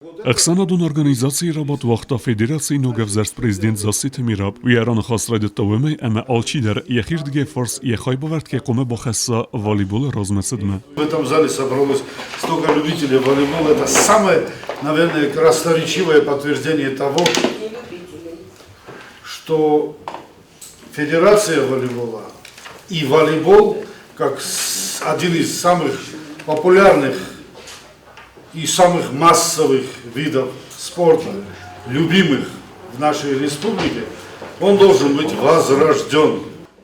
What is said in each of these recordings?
Ӕхсӕнадон организацийы рабадт уагъта Федерацийы ногӕвзӕрст президент Зассеты Мираб. Уый ӕрӕныхас райдыдта уымӕй, ӕмӕ алчидӕр йӕхирдыгӕй фарс йӕ хайбавӕрд кӕй хъуамӕ бахӕсса волейболы размӕцыдмӕ. В этом зале собралось столько любителей волейбола. Это самое, наверное, красноречивое подтверждение того, что Федерация волейбола и волейбол, как один из самых популярных и самых массовых видов спорта, любимых в нашей республике, он должен быть возрожден.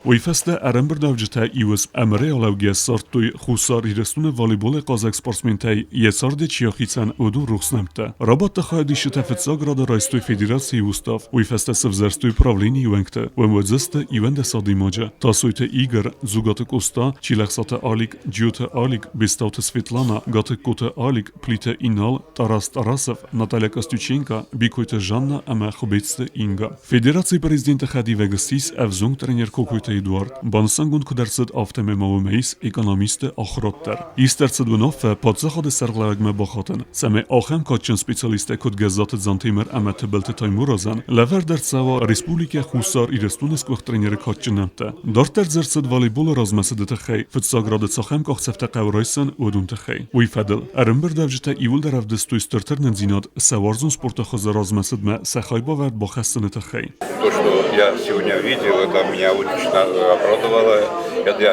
Уый фӕстӕ ӕрӕмбырдуӕвджытӕ иуыс ӕмырӕй алӕугӕ ссардтой Хуссар Ирыстоны волейболӕй хъазӕг спортсментӕй йӕ царды чи ахицӕн, уыдон рухс нӕмттӕ. Рабадты хайадисджытӕ фыццаг рады райстой федерацийы устав, уый фӕстӕ сывзӕрстой правленийы уӕнгтӕ, уӕмуӕдзӕсты 11 адӕймаджы: Тасойты Игорь, Дзугаты Къоста, Чилӕхсаты Алик, Джиоты Алик, Бестауты Светлана, Гатыгкоты Алик, Плиты Инал, Тарас Тарасов, Наталья Костюченко, Бикойты Жанна ӕмӕ Хуыбецты Инга. Федерацийы президенты хӕдивӕг ссис ӕвзонг тренер Кокойты Эдуард. Банысангонд куыд ӕрцыд, афтӕмӕй ма уымӕ ис экономисты ахуырад дӕр. Ист ӕрцыд уынаффӕ паддзахады сӕргълӕууӕгмӕ бахатын, цӕмӕй ахӕм кадджын специалисттӕ куыд Гӕззаты Дзантемыр ӕмӕ Тыбылты Таймуразӕн лӕвӕрд ӕрцӕуа Республикӕ Хуссар Ирыстоны сгуыхт тренеры кадджын нӕмттӕ. Дарддӕр дзы ӕрцыд волейболы размӕцыды тыххӕй, фыццаг рады цахӕм къахдзӕфтӕ хъӕуы райсын, уыдон тыххӕй. Уый фӕдыл ӕрӕмбырдуӕвджытӕ иууылдӕр ӕвдыстой стыр тырнындзинад сӕ уарзон спорты хуызы размӕцыдмӕ сӕ хайбавӕрд бахӕссыны тыххӕй. То, что я сегодня видел, это меня очень обрадовало.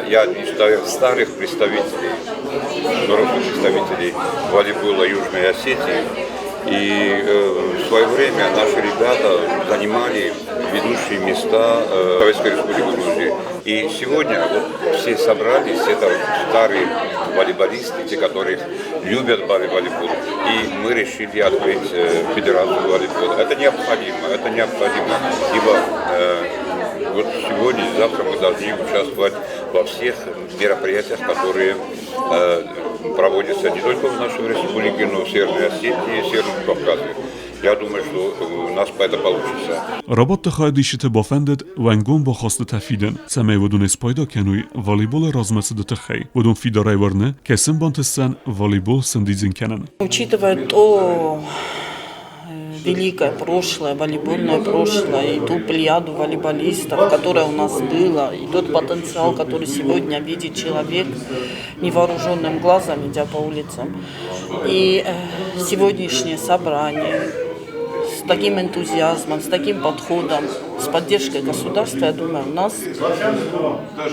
Я считаю старых представителей, взрослых представителей волейбола Южной Осетии. И в свое время наши ребята занимали ведущие места Советской Республики Грузии. И сегодня вот все собрались, это старые волейболисты, те, которые любят волейбол. И мы решили открыть федерацию волейбола. Это необходимо, ибо вот сегодня и завтра мы должны участвовать во всех мероприятиях, которые проводятся не только в нашей республике, но и в Северной Осетии и Северном Кавказе. Я думаю, что у нас это получится. Рабадты хайадисджыты бафӕндыд уӕнгон бахастытӕ фидын, цӕмӕй уыдонӕй спайда кӕной волейболы размӕцыды тыххӕй. Уыдон фидарӕй уырны, кӕсын бантысдзӕн волейбол сӕндидзын кӕнын. Учитывая то великое прошлое, волейбольное прошлое, и ту плеяду волейболистов, которая у нас была, и тот потенциал, который сегодня видит человек невооруженным глазом, идя по улицам. И сегодняшнее собрание с таким энтузиазмом, с таким подходом, с поддержкой государства, я думаю, у нас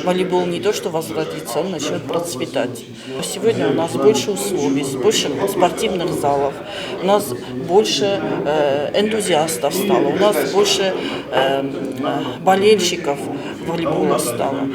волейбол не то что возродится, он начнет процветать. Сегодня у нас больше условий, больше спортивных залов, у нас больше энтузиастов стало, у нас больше болельщиков волейбола стало.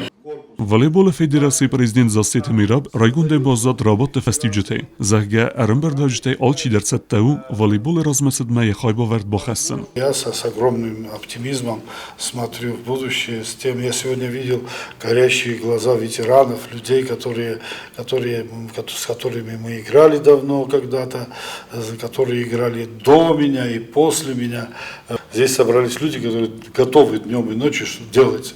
Волейболы федерацийы президент Зассеты Мираб райгондӕй баззад рабадты фӕстиуджытӕй, зӕгъгӕ, ӕрӕмбырдуӕвджытӕй алчидӕр цӕттӕ у волейболы размӕцыдмӕ йӕ хайбавӕрд бахӕссын. Я с огромным оптимизмом смотрю в будущее. С тем я сегодня видел горящие глаза ветеранов, людей, с которыми мы играли давно когда-то, которые играли до меня и после меня. Здесь собрались люди, которые готовы днем и ночью делать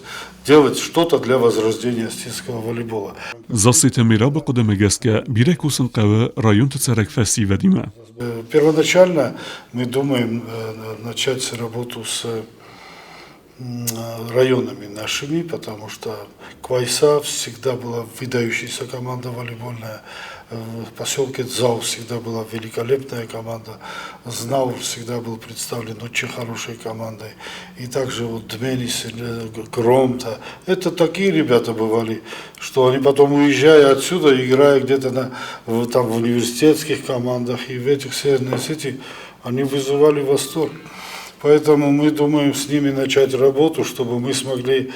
что-то для возрождения осетинского волейбола. Зассеты Мирабы хъуыдымӕ гӕсгӕ бирӕ кусын хъӕуы районты цӕрӕг фӕсивӕдимӕ. Первоначально мы думаем начать работу с районами нашими, потому что Квайса всегда была выдающаяся команда волейбольная, в поселке Дзау всегда была великолепная команда, Знаур всегда был представлен очень хорошей командой. И также вот Дменис, Громта. Это такие ребята бывали, что они потом, уезжая отсюда, играя где-то там, в университетских командах и в этих Северной Осетии, они вызывали восторг. Поэтому мы думаем с ними начать работу, чтобы мы смогли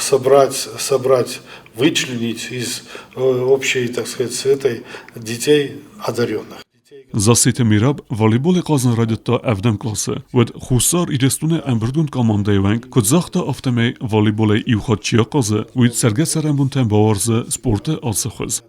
собрать, вычленить из общей, так сказать, с этой детей одаренных. Зассеты Мираб волейболӕй хъазын райдыдта ӕвдӕм къласы. Уӕд Хуссар Ирыстоны ӕмбырдгонд командӕйы уӕнг куыд загъта, афтӕмӕй волейболӕй иу хатт чи ахъазы, уый цӕргӕ-цӕрӕнбонтӕм бауарзы спорты ацы хуыз.